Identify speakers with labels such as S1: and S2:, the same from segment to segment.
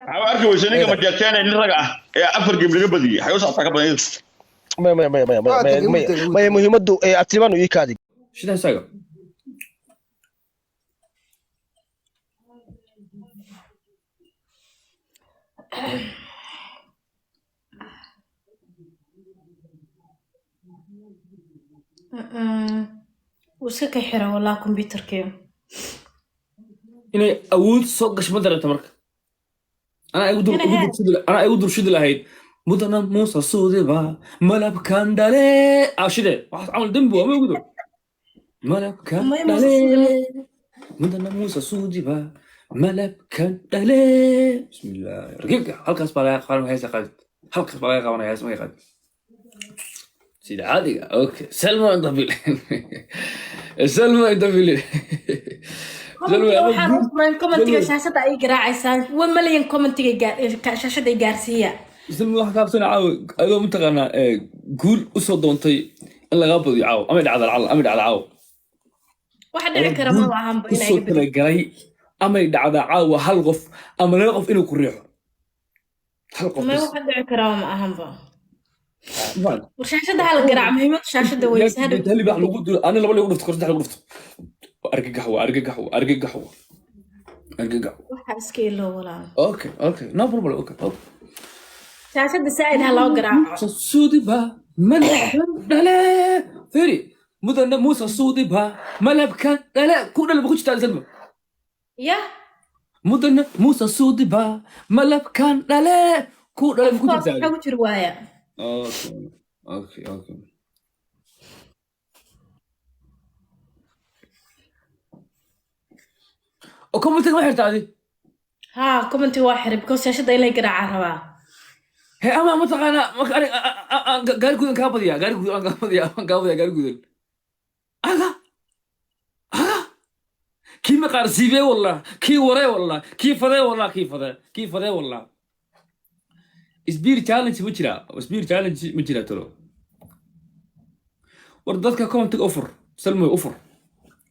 S1: Waxaa arki weyse ninka majeerteena, nin raga ah ee afar game laga badiyey, xagee u socotaa ka badan iyadu?
S2: Maya, maya, maya, maya, maya.
S3: Waa
S2: Maya.
S3: tagay, wuu
S2: Maya.
S3: tagay, wuu
S2: Maya.
S3: tagay.
S2: Muhiimaddu ee Atibano ii kaadi.
S4: Shida isaga.
S5: Wuu iska ka xira wallah computerkii.
S4: Inay awood soo gasho ma dareento marka. Anaa igu dul
S5: Inay
S4: igu anaa igu dul shidi lahayd mudana Muuse Suudiba malabkan dhale ah shide waxaas camal dembi waa ma ugudo malabkan
S5: Maya Muuse
S4: dhale
S5: Suudi.
S4: Mudana Muuse Suudiba malabkan dhale, bismillaah ragiibka halkaas baa laga qaban heesa qaadid, halkaas baa laga qabanaya heesa markay qaadid sida caadiga. Okay, Salma Dabil, Salma Dabil, Salma.
S5: Commentiga waxaan u furan commentiga.
S4: Salma.
S5: Shaashada ay garaacaysaa 1 million commentiga shaashada ay gaarsiiya.
S4: Salma, wax kaabsana caawa adoo mataqaanaa guul usoo doontay in lagaa badiyo caawa amay dhacda lacala amay dhacda caawa.
S5: Waxa dhici kara ma ahanba inay
S4: usoo
S5: iga badiyo.
S4: talagalay amay dhacda caawa hal qof ama laba qof inuu ku riixo hal qof
S5: May
S4: bas.
S5: Waxa dhici kara ma ahanba. War shaashada hala garaac, muhiimadu shaashada weyse hadhow.
S4: Hal baax lagu dilo ani laba lagu dhufto kor saddex lagu dhufto. Waa argagax, waa argagax, waa argagax, waa argagax.
S5: Waxa iska iloo walaal.
S4: Okay, no problem, okay.
S5: Shaashada saa'id ha loo garaaco.
S4: Suudiba malabkan dhale, firi mudana Muuse Suudiba malabkan dhale ku dhale ba ku jirtaa Salma.
S5: Ya.
S4: Mudana Muuse Suudiba malabkan dhale ku dhale ma ku
S5: Of course,
S4: jirtaa?
S5: Waxa ku jir waaya.
S4: Okay. Oo commentiga ma xirtaa adi?
S5: Haa, commentiga waa xiray because shaashada in la garaaca rabaa.
S4: He ama mataqaanaa marka ani gaari gudan kaa badiyaa, gaari gudan aan kaa badiyaa, aan kaa badiyaa gaari gudan. Aga aga kii maqaar siibee wallah, kii waree wallah, kii fadee wallah, kii fadee, kii fadee wallah. Spear challenge ma jiraa? Spear challenge ma jiraa tolo? War dadka commentiga ufur, Salmoy, ufur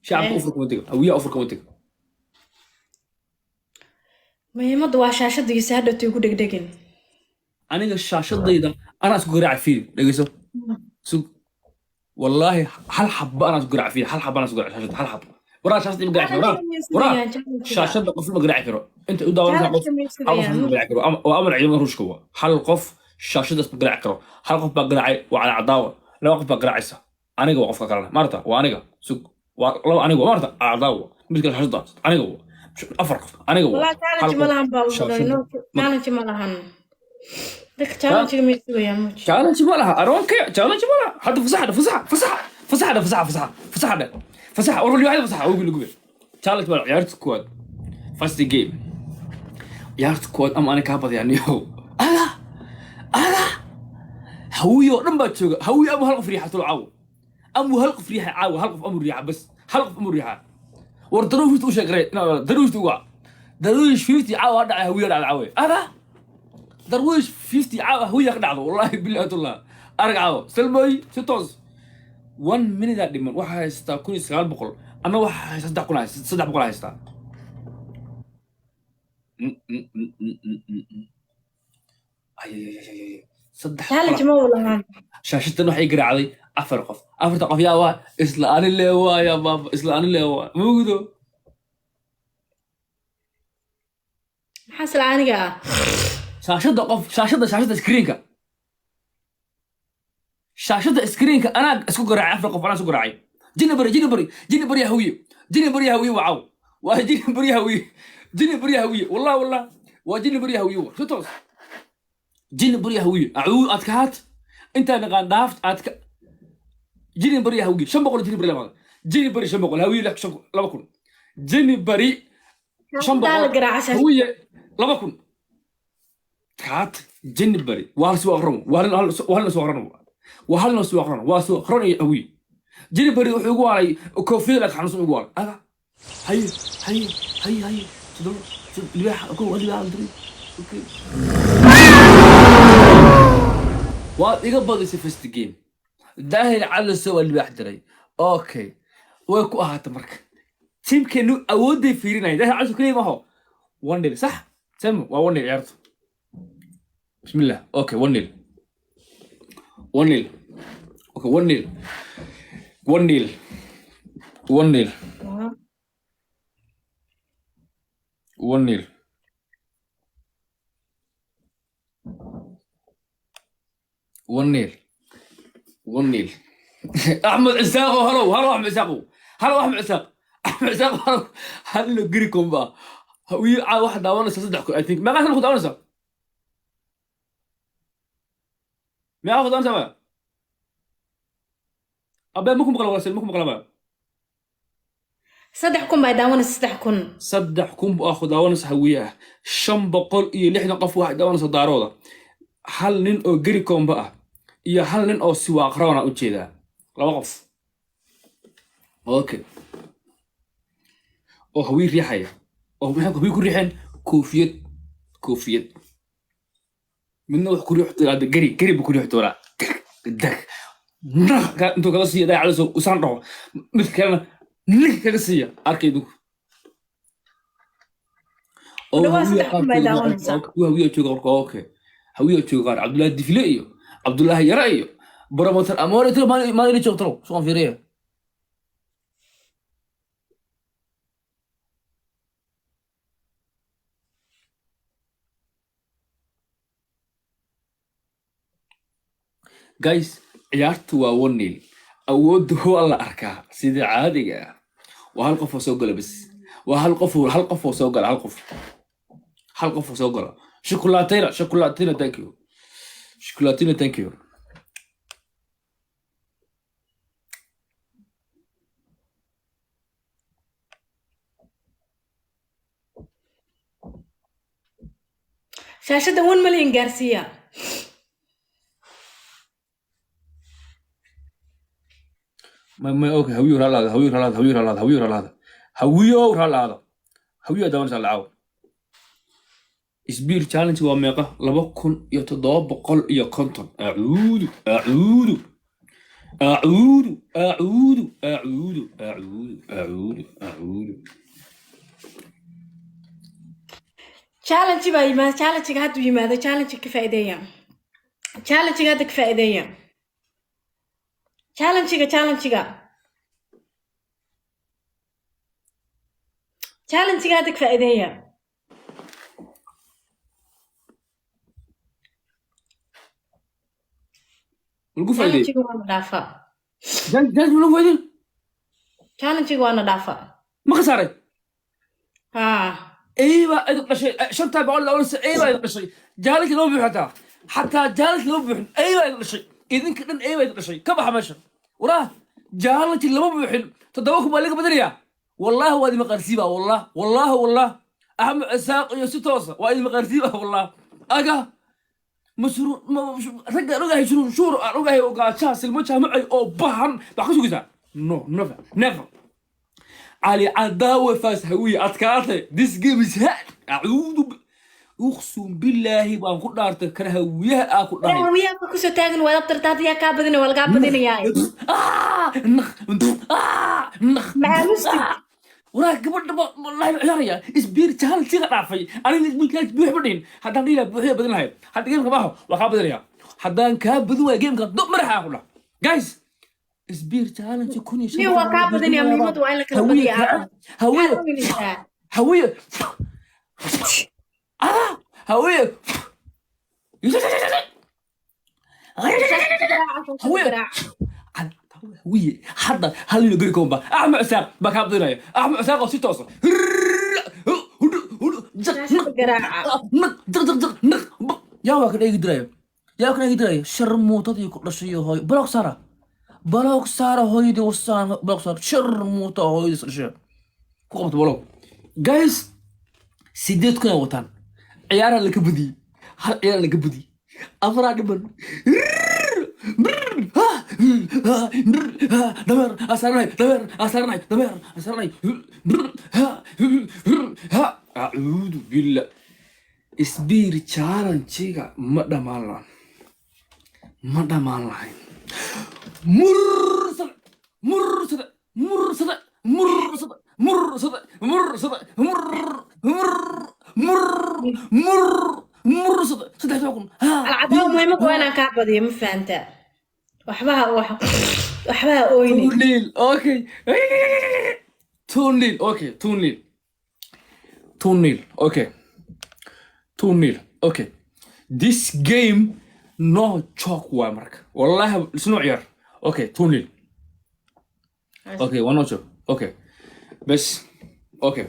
S4: shacabka.
S5: Eh.
S4: Ufur commentiga, Hawiyaha ufur commentiga.
S5: Muhiimaddu waa shaashada iyo hadhowta igu dhegdhegin.
S4: Aniga shaashadayda anaa isku garaaca. Fiiri, dhegeyso, sug. Wallaahi hal xabba anaa isku garaaca. Fiiri, hal xabba anaa isku garaaca shaashadda, hal xabba. Waraa shaashadda ima garaaci karo, waraa waraa shaashadda qof ma garaaci karo inta u daawanaysa. Qof hal qof ma garaaci karo. Waa amar ciidamada Ruushka. Waa hal qof shaashadaas ma garaaci karo. Hal qof baa garaacay, waa cala cadaawa. Laba qof baa garaacaysa, aniga waa qofka kalena maarta waa aniga. Sug, waa laba aniga waa maarta cala cadaawa, mid kale shaashadda aniga waa afar qof aniga waa
S5: Walaa
S4: hal
S5: challenge ma
S4: qof
S5: lahan baa
S4: shaashadda
S5: challenge ma lahan, dadka challenge ma sugayaan muj.
S4: Challenge ma laha, I don't care, challenge ma laha hadda. Fasaxa, fasaxa, fasaxa, fasaxa, fasaxa, fasaxa, fasaxa, fasaxa. War wali waxda fasaxa ugu lagu challenge ma laha. Ciyaarta koowaad, first game, ciyaarta koowaad ama ani kaa badiyaa niyow. Aga aga Hawiye oo dhan baa jooga. Hawiye ama hal qof riixa tolo caawo, ama hal qof riixa caawo, hal qof amu riixa bas, hal qof amu riixa. War Daruushta u sheeg, Daruushta uga Daruush 50 caawa ha dhacay, Hawiye dhacda caawe. Aga Darwiish 50 caawa Hawiye ka dhacdo, wallahi billahi tullah. Arag caawo Salmoy si toos. One minute aa dhiman, waxaa haystaa 1900, anna waxaa haysta 3000, 300 haystaa. Ay, ay, ay, ay, ay. Saddex
S5: Challenge ma lahan.
S4: Shaashadan waxay garaacday afar qof. Afarta qof yaa waa? Isla ani lee waaya baaba, isla ani lee waa mugdo.
S5: Maxaa isla aniga ah?
S4: Shaashada qof, shaashada screenka, shaashada screenka anaa isku garaacay afar qof, anaa isku garaacay. Jini bari, jini bari, jini bari Hawiye, jini bari Hawiye waa caw, waa jini bari Hawiye, jini bari Hawiye, wallah wallah waa jini bari Hawiye, waa si toos jini bari Hawiye. Acuu adkaat intaa naqaan dhaaft aadka jini bari Hawiye 500, jini bari lamaada, jini bari 500, Hawiye lix shan 2000, jini bari shan
S5: Shaashada la
S4: boqol
S5: garaaca shaashada.
S4: Hawiye 2000 kaat jini bari waa hal soo aqran, waa hal, waa hal soo aqran, waa hal soo aqran, waa soo aqran iyo Hawiye. Jini bari wuxuu ugu waalay koofiyada lak xanuunsan ugu waalay. Aga haye haye haye haye todoba libaaxa ko libaaxa diray. Okay, waad iga badisay first game. Daahir Calaso waa libaax diray. Okay, way ku ahaatay marka tiimkeenu awoodday fiirinaya. Daahir Calaso keliya maaho, one nil sax. Selmo, waa 1-0 ciyaartu. Bismillah. Okay, 1-0, 1-0. Okay, 1-0, 1-0, 1-0, 1-0, 1-0, 1-0. Axmed Cisaaqo, halow, halow. Axmed Cisaaqo, halow. Axmed Cisaaq, Axmed Cisaaqo, halow. Hallo, geri komba hawiye caa waxa daawanaysa 3000, I think. Meeqaa sana ku daawanaysa? Meeqaa ku daawanaysa ba abee? Maku maqla walaasel, maku maqla ba.
S5: 3000 baa daawanaysa, 3000.
S4: 3000 baa ku daawanaysa hawiye ah. 560 qof waxay daawanaysa daarooda. Hal nin oo geri komba ah iyo hal nin oo siwaaqroona u jeedaa, laba qof. Okay, oo hawiye riixaya, oo maxay hawiye ku riixeen? Koofiyad, koofiyad. Midna wax ku riixi doonaa geri, geri buu ku riixi doonaa. Dag dag naq intuu kaga siiya daacada usaan dhaho, mid kalena nig kaga siiya. Arkay idinku oo
S5: Dhawaad
S4: hawiye
S5: 3000 bay
S4: qaarkood
S5: daawanaysaa.
S4: Kuwa hawiye jooga qorka. Okay, hawiye jooga qaar, Cabdullaahi Difle iyo Cabdullaahi Yara iyo Promoter Amore tiro maalin maalin joogtano suqan fiiriya. Guys, ciyaartu waa 1-0. Awoodda waa la arkaa sida caadiga ah. Waa hal qof oo soo gala bas, waa hal qof, hal qof oo soo gala, hal qof, hal qof oo soo gala. Shukulatina, shukulatina, thank you. Shukulatina, thank you.
S5: Shaashadda 1 million gaarsiiya.
S4: Ma okay, hawiyo ralaada, hawiyo ralaada, hawiyo ralaada, hawiyo ralaada, hawiyo ralaada, hawiyo daawanaysa lacaaw. Spear challenge waa meeqa? 2750. Acuudu, acuudu, acuudu, acuudu, acuudu, acuudu, acuudu, acuudu.
S5: Challenge baa yimaada. Challenge-ga hadduu yimaado, challenge ka faa'iideeya. Challenge-ga hadda ka faa'iideeya. Challenge-ga, challenge-ga, challenge-ga hadda ka faa'iideeya.
S4: Lagu faa'iideeyey.
S5: Challenge-ga waana dhaafaa.
S4: Challenge ma lagu faa'iideeyey?
S5: Challenge-ga waana dhaafaa.
S4: Ma khasaaray?
S5: Haa.
S4: Eybaa idin dhashay. Shantaa boqol daawanaysa, eybaa idin dhashay. Challenge lama buuxin, xataa challenge lama buuxin. Eybaa idin dhashay, idinka dhan eybaa idin dhashay. Ka baxa meesha waraa. Challenge lama buuxin, 7000 baa laga badinayaa. Wallaahi waa idin maqaarsiiba, wallah, wallaahi, wallah. Axmed Isaaq iyo si toosa waa idin maqaarsiiba, wallah. Aga masruur ragga aan ogahay, shuruur shuur aan ogahay oo gaajaha silmo jaamacay oo bahan baa ka sugaysaa. No, never, never. Cali Cadaawe faas hawiye adkaatay. This game is hard. Acuudu, uqsum billaahi baan ku dhaartay, kan hawiyaha aa ku dhahay.
S5: Hawiyaha kusoo taagan waad abtarta. Hadda yaa kaa badinaya? Waa lagaa badinayaa.
S4: Ah, naq, ah, naq.
S5: Maxaa?
S4: Ah. Waraa gabadha wallahi ciyaaraya isbiir challenge-ga dhaafay. Aniga isbiir challenge buux ma dhihin. Haddaan dhihi lahaa buuxiya badin lahayd. Hadda gameka maaho, waa kaa badinaya. Haddaan kaa badin waaya gameka dub madaxa aan ku dhah. Guys, isbiir challenge 1500.
S5: Niyo, waa kaa badinaya. Muhiimadu waa in la kala
S4: hawiye
S5: badiyaa.
S4: Hawiye.
S5: Maxaad ogeynaysaa?
S4: Hawiye, ah, hawiye, hawiye, hawiye. Hadda hal nin oo geri koomba, Axmed Cisaaq baa kaa badinaya. Axmed Cisaaq oo si toosa.
S5: Shaashada garaaca.
S4: Naq, jaq, jaq, jaq, naq. Yaa waa kan eegi diraya, yaa kan eegi diraya. Sharmuutadii ku dhashay hooyo, block saara, block saara. Hooyadii wasaan, block saara. Sharmuuta hooyadiis dhashay ku qabta block. Guys, 8000 ay wataan. Ciyaaraa laga badiyey, hal ciyaar laga badiyey, afaraa dhiman. Dameer asaarnay, dameer asaarnay, dameer asaarnay. Acuudu billah. Isbiir challenge-ga ma dhammaan lahan, ma dhammaan lahayn. Mursada, mursada, mursada, mursada, mursada, mursada, mur mur. Mur mur mur, 13,000.
S5: Alcadaawa, muhiimadu waa inaan kaa badiyo, ma fahantaa? Waxbaha waxbaha ooyni.
S4: 2-0, okay, 2-0, okay, 2-0, 2-0, okay, 2-0, okay. This game no joke waay marka, wallahi isnoo ciyaar. Okay, 2-0, okay, waa no joke. Okay, bes, okay.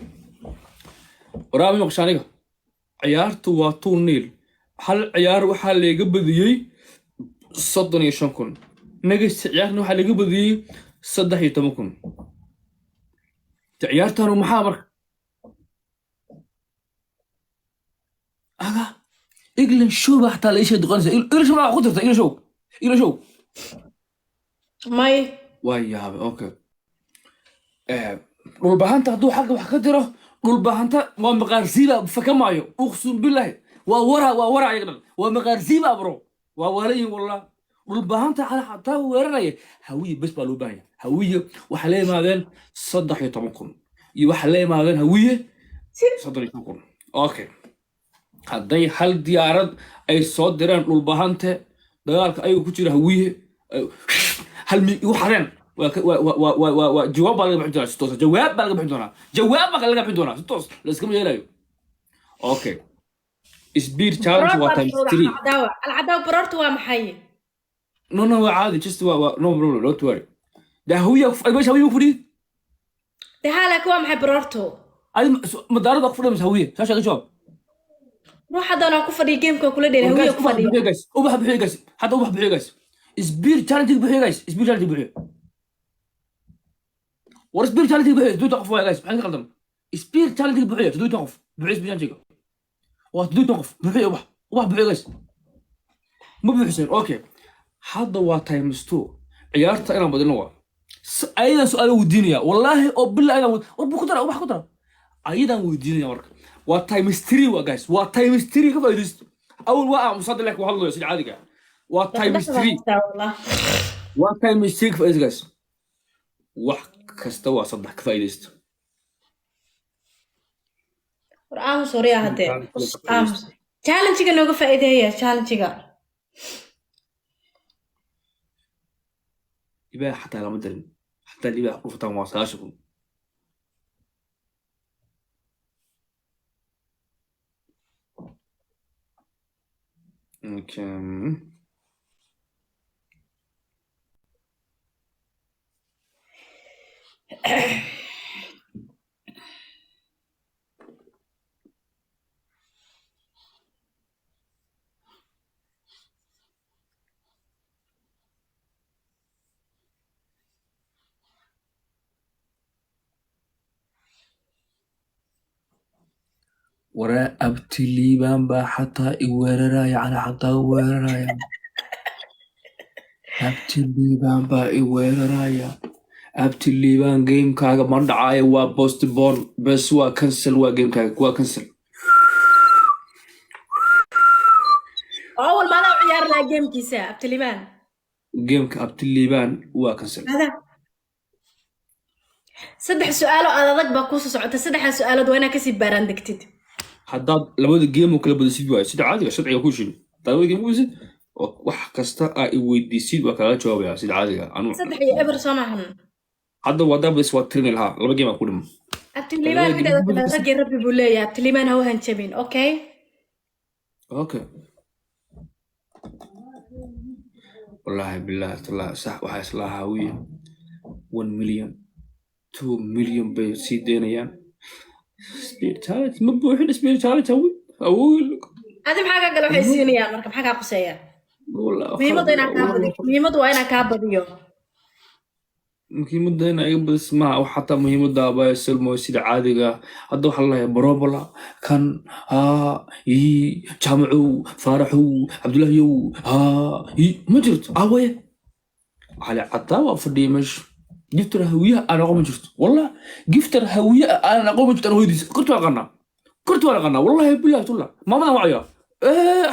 S4: Waraabi maqsha aniga, ciyaartu waa 2-0. Hal ciyaar waxaa layga badiyey 35,000. Next ciyaarna waxaa laga badiyey 13,000. Ciyaartanu maxaa marka? Aga England show baa xataa la isha duqanaysa. English show baa ku jirta. English show, English show.
S5: May.
S4: Waa yaabay. Okay, Dhulbahanta hadduu xagga wax ka diro, Dhulbahanta waa maqaarsiiba, faka maayo, uqsum billahi. Waa wara, waa wara, ayaga dhan waa maqaarsiiba, bro, waa waalayin wallah. Dhulbahanta xataa weeraraya Hawiye bes baa loo baahan yahay. Hawiye waxay la yimaadeen 13,000 iyo waxay la yimaadeen Hawiye 35,000. Okay, hadday hal diyaarad ay soo direen Dhulbahante, dagaalka ayagu ku jira Hawiye hal mi igu xadeen, waa waa waa waa waa waa jawaab baa laga bixin doonaa si toos ah. Jawaab baa laga bixin doonaa, jawaab baa laga bixin doonaa si toos, la iskama yeelayo. Okay, speed challenge waa times three.
S5: Alcadaawa, Alcadaawa, baroortu waa maxay?
S4: No, waa caadi, just waa no problem, don't worry. De Hawiye meesha Hawiye ku fadhiyid.
S5: De haa, laakiin waa maxay baroortu?
S4: Adi madaarada ku fadhiya mise Hawiye? Saasha ka jawaab.
S5: Ruuxa doonaa ku fadhiya, gameka kula dheelay Hawiye ku
S4: Ubax
S5: fadhiya.
S4: Bixiyo guys, ubax bixiyo guys, hadda ubax bixiyo guys, speed challenge bixiyo guys, speed challenge bixiyo. War speed challenge bixiyo, 17 qof waay guys, maxaa ka qaldan? Speed challenge bixiyo, 17 qof bixiyo speed challenge, waa 17 qof bixiyo. Ubax, ubax bixiyo guys, ma buuxiseen? Okay, hadda waa times two. Ciyaarta inaan badino waa ayadan su-aalo weydiinaya, wallaahi oo billah ayadaan war bu ku dara, ubax ku dara, ayadaan weydiinaya. Marka waa times three waa guys, waa times three, ka faa'iidaysto. Awal waa aamus, hadda laakiin waa hadlayo sida caadiga ah. Waa times three, waa times three, ka faa'iidaysto guys. Wax kasta waa saddex, ka faa'iidaysto.
S5: War aamus, waryaa, haddee aamus. Challenge-ga nooga faa'iideeya, challenge-ga.
S4: Libaax xataa lama darin, xataa libaax ku fataan waa 90,000. Okay. Waraa Abti Liibaan baa xataa i weeraraya, cala xataa i weeraraya. Abti Liibaan baa i weeraraya. Abti Liibaan, gamekaaga ma dhacayo, waa postpone bes, waa cancel, waa gamekaaga waa cancel.
S5: Awal maadaa u ciyaari lahaa gamekiisa Abtilimaan?
S4: Gameka Abti Liibaan waa cancel.
S5: Maadaa saddex su-aalo aad adag baa kuusoo socota. Saddexdaa su-aalood waa inaa kasii baaraan degtid.
S4: Haddaad labada game oo kala badisid waayo, sida caadiga sharciga ku sheegay, haddaad labada game ku badisid oo wax kasta aa i weydiisid waa kaaga jawaabaya sida caadiga anu.
S5: 3-0 soo maahan?
S4: Hadda waa dabis, waa tirini lahaa, laba game aa ku dhiman.
S5: Abtilimaan, mideeda kale raggii rabbi buu leeyahay. Abtilimaan ha u hanjabin, okay?
S4: Okay, wallaahi billahi tallahi, sax waxaa islahaa wiya 1 million, 2 million bay sii deynayaan. Speed challenge ma buuxin, speed challenge hawi awool.
S5: Adi maxaa kaa gala waxay siinayaan marka? Maxaa kaa quseeya? Muhiimadda inaan kaa badiyo, muhiimaddu waa inaan kaa badiyo.
S4: Muhiimadda ina iga badis maaha wax xataa muhiimadda abaya Selmo, sida caadiga hadda waxaa laleeyahay barobola kan haa ii Jaamacow Faaraxow Cabdullaahiyow haa ii ma jirto awaye. Cali Cadaa waa fadhiya meesha. Gifter Hawiyaha aan aqoon ma jirto, wallah gifter Hawiye aan aqoon ma jirto. Aan hooyadiis kortu aqaanaa, kortu waan aqaanaa, wallahi billahi tullah. Maamadan wacaya,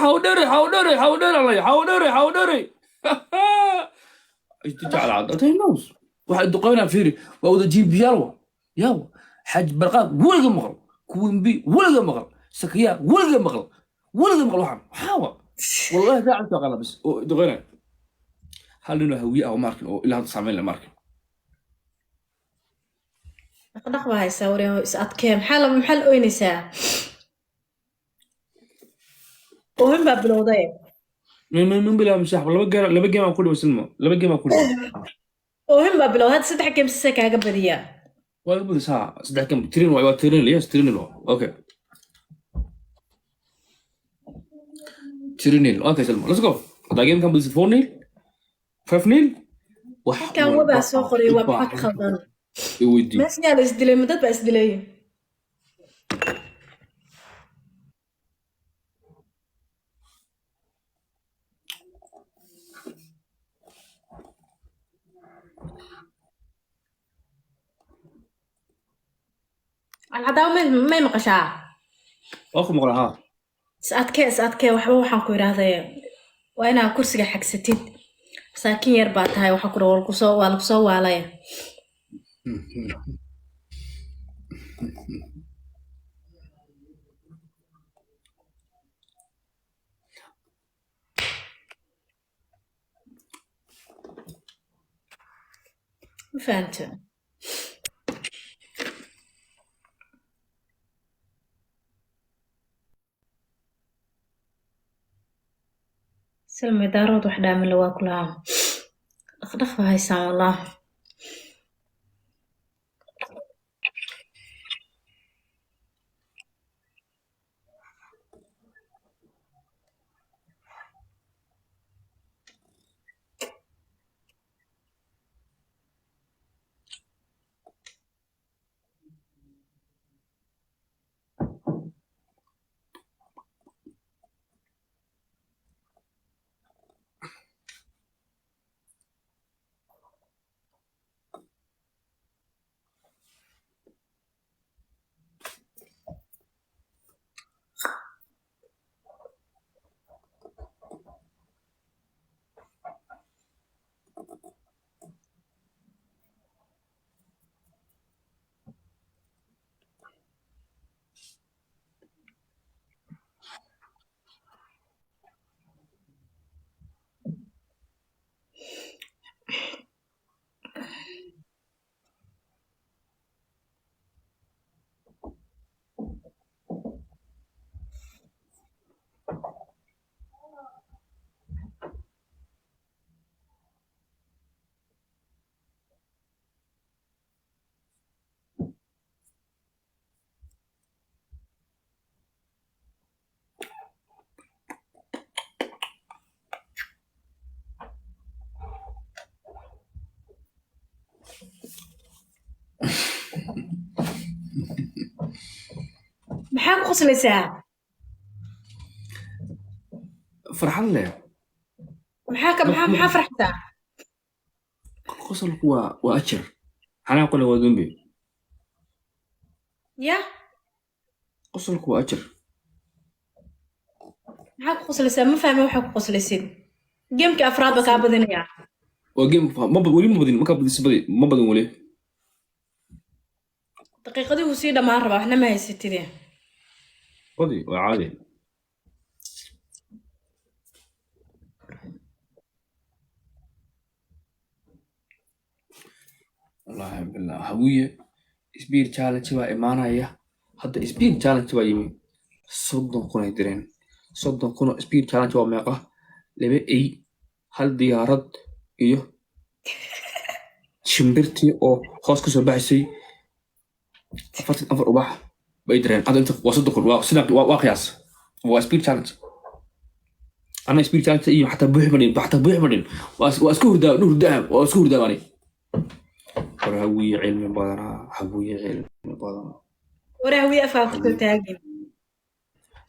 S4: xaw dheere, xaw dheere, xaw dheere, alay xaw dheere, xaw dheere jecel cadda knows waxay duqeynaa. Fiiri, waa wada jiibiyaal, wa yaawa Xaaj Barqaaq weliga maqal, Kuwinbi weliga maqal. Sakiya weliga maqal, weliga maqal. Waxaan waxaa wa wallahi daacadka aqaana bas oo duqeynaya. Hal nin oo Hawiye ah oo ma arkin oo ilaa hadda saameyn leh, ma arkin.
S5: Dhaqdhaq baa haysaa wareen, is adkee. Maxaa la oynaysaa? Oohin baa bilowday.
S4: Min bilaabin saaxib, laba game, laba game aan ku dhimay. Silmo, laba game aan ku dhimay.
S5: Oohin baa bilowday. Hadda saddex game sise kaaga badiyaa.
S4: Waa laga badisaa saddex game, tirin waa tirin. Yes, 3-0. Okay, 3-0. Okay Silmo, let's go. Haddaa game kan badisa 4-0, 5-0, wax
S5: Halkan wabaa soo qoray, waa maxaa ka khaldan?
S4: I weydii.
S5: Meeshaa la isdilay, ma dad baa isdilay? Alcadaawo, may maqashaa?
S4: Waa ku maqla, haa.
S5: Is adkee, is adkee. Waxba waxaan ku idhaahday, waa inaa kursiga xagsatid. Masaakiin yar baa tahay. Waxaa ku dhaha waa lagu soo waalaya. Ma fahamto? Salmi, daarood wax dhaamila waa ku lahaa. Dhaqdhaq baa haysaan wallah. Maxaa ku qoslaysaa?
S4: Farxad leh.
S5: Maxaa farxataa?
S4: Qosolku waa ajar, xanaaquna waa dembi.
S5: Ya.
S4: Qosolku waa ajar.
S5: Maxaa ku qoslaysaa? Ma fahmi waxaa ku qoslaysid. Gamekii afraad ba kaa badinayaa.
S4: Waa game ma weli ma badin. Markaa badisa badi, ma badin weli.
S5: Daqiiqadii wuu sii dhammaan rabaa, waxna ma haysatide.
S4: Badi, waa caadi. Wallaahi billah, Hawiye speed challenge baa imaanaya hadda. Speed challenge baa yimi, 30,000 ay direen. 30,000 oo speed challenge waa meeqa? Laba ey, hal diyaarad iyo shimbirtii oo hoos kasoo baxaysay, 44 ubax bay direen. Hadda inta waa 30,000, waa sida waa qiyaas, waa speed challenge. Ana speed challenge iyo xataa buux madhin, xataa buux madhin. Waa isku hurdaa, hurdaa, waa isku hurdaa ani. War Hawiye cilmi badanaa, Hawiye cilmi badanaa.
S5: Waraawiye afkaa kusoo taagin.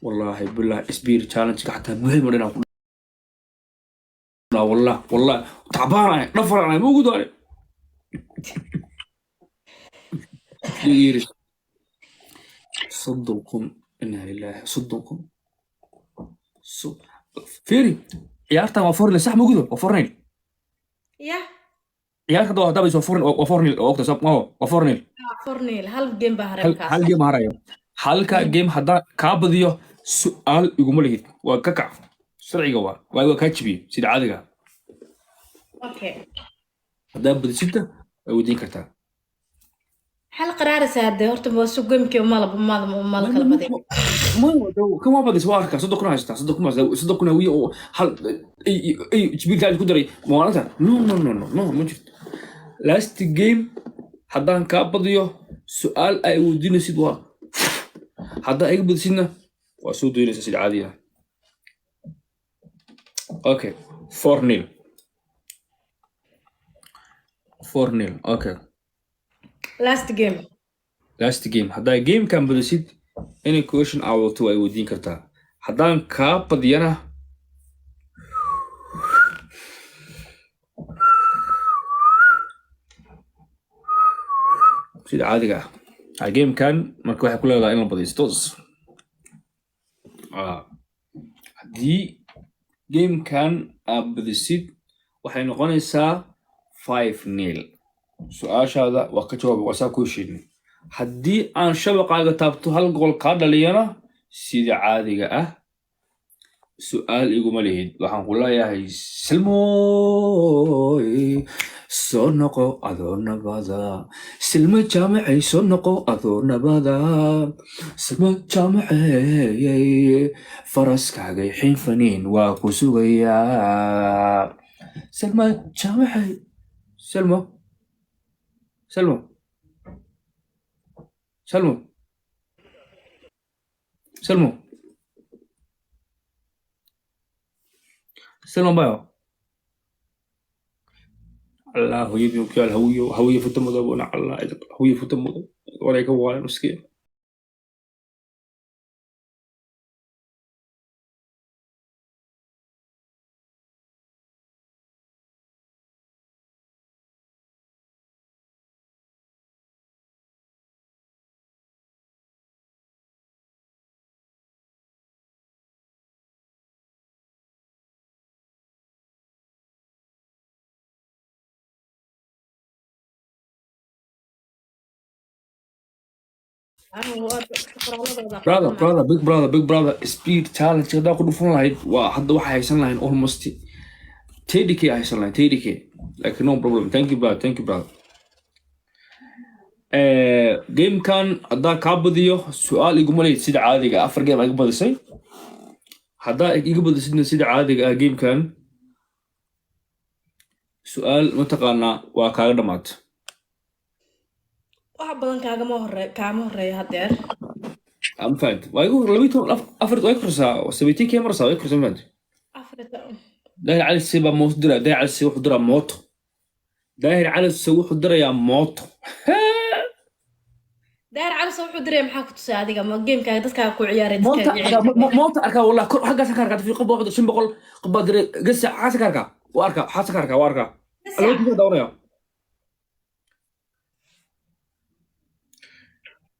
S4: Wallaahi billahi, speed challenge xataa buux madhin aan ku dhaa. Wallah wallah, tacbaan ahay, dhafar ahay, ma ugu daray yiri 30,000. Inaa lillahi, 30,000. Fiiri, ciyaartan waa 4-0, sax? Ma gudo, waa 4-0.
S5: Ya.
S4: Ciyaarta hadda waa 4-0, waa 4-0 oo ogta sab, waa 4-0.
S5: 4-0, hal game baa
S4: hal
S5: hareebkaas.
S4: Hal game haraya. Halka game haddaan kaa badiyo, su'aal iguma lihid, waa ka kac sharciga, waa kaa jibiyey sida caadiga.
S5: Okay.
S4: Haddaa badisidda waa weydiin kartaa.
S5: Maxaa la qaraaraysaa hadee? Horta waa su gamekii malab mal mal kala baday.
S4: Kan waa badis, waa arkaa 30,000 haystaa, 30,000 haystaa, 30,000 hawiye oo hal ay jibiilka ku daray maalinta. No, no, no, no, no, ma jirto. Last game haddaan kaa badiyo, su'aal ay weydiinaysid waa, haddaa iga badisidna waa soo doonaysa sida caadiga. Okay, 4-0, 4-0. Okay.
S5: Last game.
S4: Last game haddaa gamekan badisid, any question aa wadato waa weydiin kartaa. Haddaan kaa badiyana, sida caadiga ah, gamekan marka waxay ku leedahay in la badisto. Haddii gamekan aad badisid, waxay noqonaysaa 5-0. Su-aashaada waa ka jawaab, waa saa ku heshiinay. Haddii aan shabaqaaga taabto, hal gool kaa dhaliyana, sida caadiga ah su-aal iguma lihid. Waxaan ku leeyahay, Silmooy, soo noqo adoo nabada. Silmo Jaamacay, soo noqo adoo nabada. Silmo Jaamacey, faraskaagay xiinfaniin waa ku sugayaa. Silmo Jaamacay, Silmo, Silmo, Salmo, Salmo, Salmo bayo. Allah hooyadii ku yaal, hawiyo, hawiyo futa madow na Allah, hawiyo futa madow walay ka waalan miskiin. Brother, brother, big brother, big brother, speed challenge haddaa ku dhufan lahayd, waa hadda waxay haysan lahayn almost 30K haysan lahayn, 30K. Like, no problem. Thank you, brother. Thank you, brother. Gamekan haddaa kaa badiyo, su-aal iguma lehid sida caadiga ah. Afar game aa iga badisay. Haddaa iga badisidna, sida caadiga ah, gamekan su-aal mataqaanaa waa kaaga dhamaata.
S5: Wax badan kaagama hore, kaama horeeyo hadeer.
S4: Ma fahant? Waa igu 12, afar waa iga korsaa, 17K marsaa waa iga korsaa, ma fahant?
S5: Afarta.
S4: Daahir Cali Se baa mooto diraa. Daahir Cali Se wuxuu diraa mooto. Daahir Cali Se wuxuu dirayaa mooto.
S5: Daar Calisa wuxuu diraya maxaa ku tusay adiga? Ma gamekaaga dadkaaga ku ciyaaray?
S4: Moota.
S5: Dadkaaga.
S4: Arkaa moota arkaa, wallah, kor xaggaas ka arkaa fi qof baa 500 qof baa diray gasa xaasa ka arkaa, waa arkaa, xaasa ka arkaa, waa arkaa. Laba tii daawanaya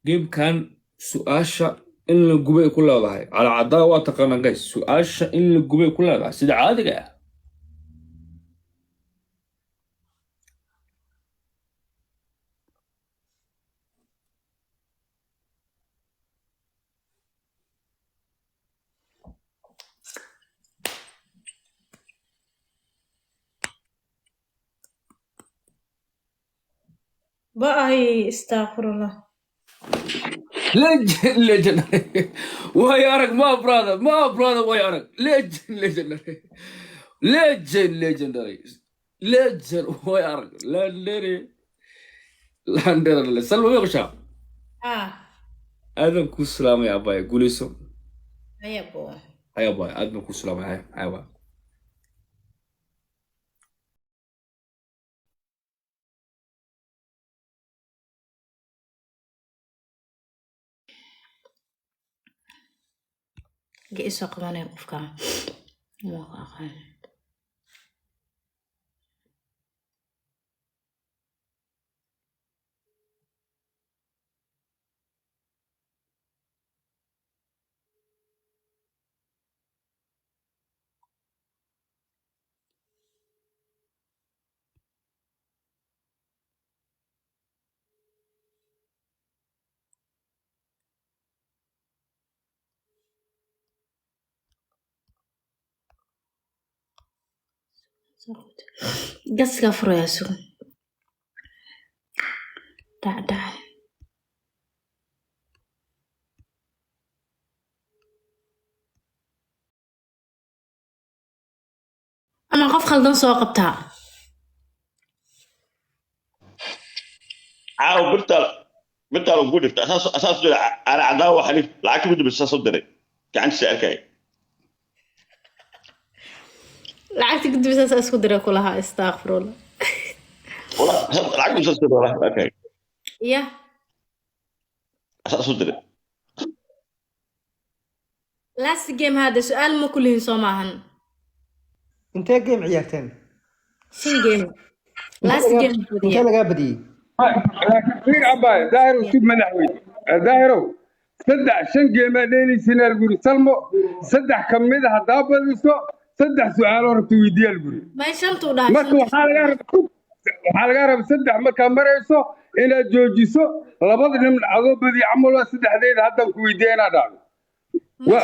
S4: gamekan. Su-aasha in la gubay ku leedahay calacaddaa, waa taqaanaa guys, su-aasha in la gubay ku leedahay sida caadiga ah.
S5: Ba-ay, astaghfirullah.
S4: Legend, legendary. Way arag, ma brother, ma brother, way arag. Legend, legendary. Legend, legendary. Legend, way arag. Legendary. Legendary. Salma meeqsha.
S5: Ah.
S4: Aadan ku salaamay, abay. Guuleyso.
S5: Haya bo.
S4: Haya abay, aad baan ku salaamay. Haya, haya abay.
S5: Ge isoo qabanaya qofka ma aqaan. Soo qabto. Gaskaa furayaa sugan. Dhac dhac. Ama qof khaldan soo qabtaa.
S1: Caawa birtaal birtaal ugu dhifta asaas asaas diray ana cadaawa xaliif lacagta ugu dambaysa saas u diray gacantiisa arkay.
S5: Lacagta gudbisaas isku dira kulahaa, astaghfirullah.
S1: Wala lacagta saas u diray walahi arkay.
S5: Ya.
S1: Asaas u diray.
S5: Last game hada su-aal ma kulihin soo maahan.
S3: Intee game ciyaarteen?
S5: Shan game. Last game
S3: intee
S5: badiya.
S3: Lagaa badiyey?
S6: Laakiin fiir abbaay Daahirow, sug madaxweyne Daahirow, saddex shan geemaa dheelaysiin alguri Salmo, saddex ka mid a haddaa badiso saddex su-aaloo rabta weydiiya alguri.
S5: May shantuu dhahay.
S6: Marka waxaa lagaa raba, waxaa lagaa raba saddex markaa marayso inaad joojiso labada dhinac adoo badiya camal waa saddexdeeda haddaan ku weydiiya inaad dhacdo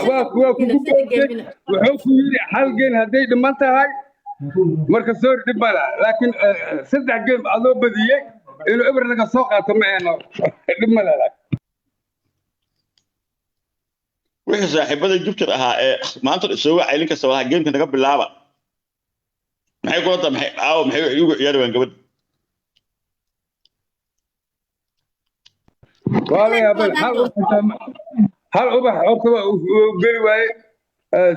S6: waa kugu boogtay. Wuxuu ku yidhi hal game hadday dhiman tahay marka sorry dhib ma laha, laakiin saddex game adoo badiyey inuu eber laga soo qaato ma ahno, dhib ma laha.
S1: Wixii saaxiibada jubtar ahaa ee maanta soo wacay lin kasta waa gameka naga bilaaba, maxay kula tahay? Maxay caawa maxay igu ciyaari waan gabadh?
S6: Waa la yaabay hal ubax, hal ubax horta waa uu geli waaye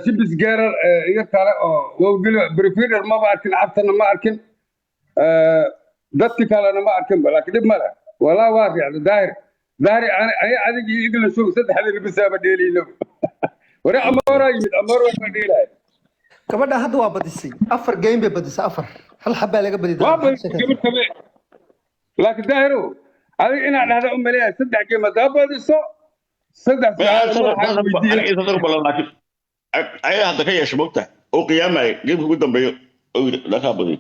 S6: sibis geerar iyo kale oo waa u geli waaye brifider maba arkin, cabtana ma arkin, dadki kalena ma arkin ba, laakiin dhib ma leh walaa waa riixda Daahir. Daahir ani adig iyo igla show saddexda bisaaba dheelayno ware Amooraa yimid, Amoor waa dheelaya.
S3: Gabadha hadda waa badisay afar game bay badisay, afar hal xabbaa laga badi.
S6: Waa badisay gabadh kale, laakiin Daahirow adiga inaad dhahda u maleeyahay saddex game haddaa badiso saddex su-aal madaxa weydiiya.
S1: Laakiin ayaga hadda ka yeesho mogtahay oo qiyaamaya gameka ugu dambeeyo oo yidhi dhakaa badiyo.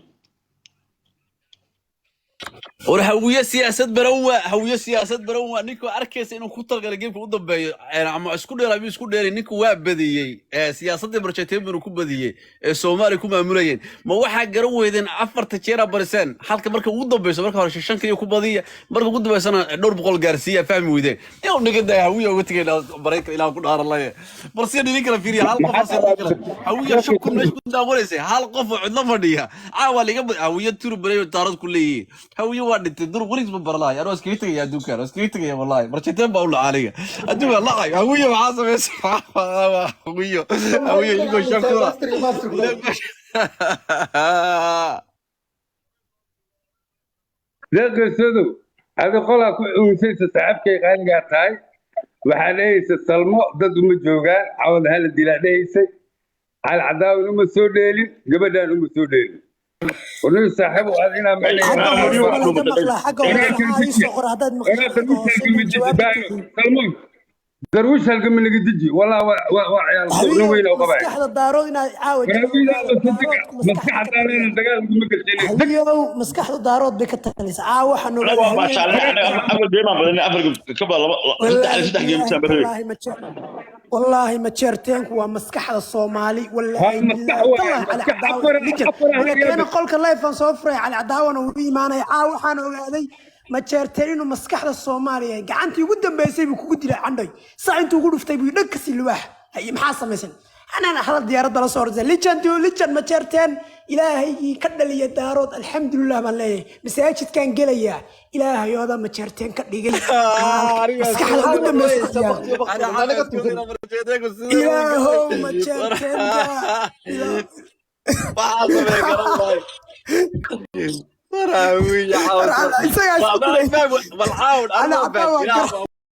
S7: War Hawiye siyaasad baran waa, Hawiye siyaasad baran waa. Ninkuu arkaysa inuu ku talgalay geemka u dambeeyo ama isku dheer ama isku dheeray, ninku waa badiyey siyaasaddii barjeteen binu ku badiyey ee Soomaaliya ku maamulayeen. Ma waxaa garan weydeen afarta jeer aa bariseen halka marka ugu dambeyso, marka hore shan kaliya ku badiya, marka ugu dambeysana dhowr boqol gaarsiiya, fahmi weydeen inuu niga daya. Hawiye uga tegayna Maraykan ilaah ku dhaaralaye balse idin kala fiiriya hal qof ase kala Hawiye shan kun meesha ku daawanaysay, hal qof oo cidlo fadhiya caawa liga Hawiye turu barayo taarad ku leeyihiin. Hawiye waa dhintay dur weligiis ma barlaay. Anoo iskaga tegaya adduunkan, waa iskaga tegaya wallahi, marjiteen baa u lacaaniga adduunka lacay. Hawiye maxaa samaysa? Hawiye, Hawiye iyagoo shan kuna.
S6: Deeqaysadow adi qolaa ku unsaysa saaxiibkay qaaligaa tahay, waxaa dhehaysa Salmo dad uma joogaan cawad hala dilaa dhehaysay, Cali Cadaawin uma soo dheelin, gabadhaan uma soo dheelin warniyu saaxiibow ad inaa
S8: Xagga hoose ma laga maqlaa? Xagga hoose maxaa ii soo qora haddaad maqasho xagga hoose inuu jawaab ka bixiyo?
S6: Salmoon Darwiish halgama naga deji walaa waa ciyaal nin weyn oo qabaya.
S8: Maskaxda Daarood inaad caawa
S6: waraawidaada
S8: Daaroodku
S6: maskaxa
S8: maskaxda ka
S6: daareena
S8: taliya.
S6: Dagaal kuma gashin.
S8: Hawiyow maskaxda Daarood bay ka talinaysa caawa waxaan
S1: anaga
S8: ogaaday
S1: waa baashaalnay
S8: Hawiyow.
S1: anaga afar game aan badinay, afar game ka badan laba saddex
S8: wallaahi
S1: saddex game
S8: billaahi
S1: saan badinay.
S8: Wallaahi ma jeer wallaahi ma jeerteenku waa maskaxda Soomaali.
S6: Waa
S8: wallaahi
S6: maskax
S8: billaahi
S6: waaye
S8: tallahi Cali
S6: maskax
S8: Cadaawa
S6: afar
S8: lijan
S6: afar
S8: niga
S6: halaga
S8: keena
S6: bas
S8: qolka live aan soo furay Cali Cadawana wuu imaanaya caawa. Waxaan ogaaday ma jeerteen inuu maskaxda Soomaaliya yahay. Gacantii ugu dambeysay buu kugu dilay candhoy saa intuu ugu dhuftay buu dhag kasii luwaax. Haye maxaa samaysan anaan hadal diyaaradda la soo orday lijan tu lijan ma jeerteen ilaahaygii ka dhaliya Daarood alxamdulilah baan leeyahay masaajidkaan gelayaa ilaahayooda ma jeerteen ka dhigay walaalka maskaxda ugu dambeysa ku ciyaara. Ilaahow ma jeerteenka ilaah.
S7: Waxaa sameeya garan waayo. Waraawiye
S8: War
S7: caawa
S8: isagaa isku dilay.
S7: bal caawin
S8: Cali
S7: anoo
S8: Cadaawa
S7: fahmin.
S8: waa gar.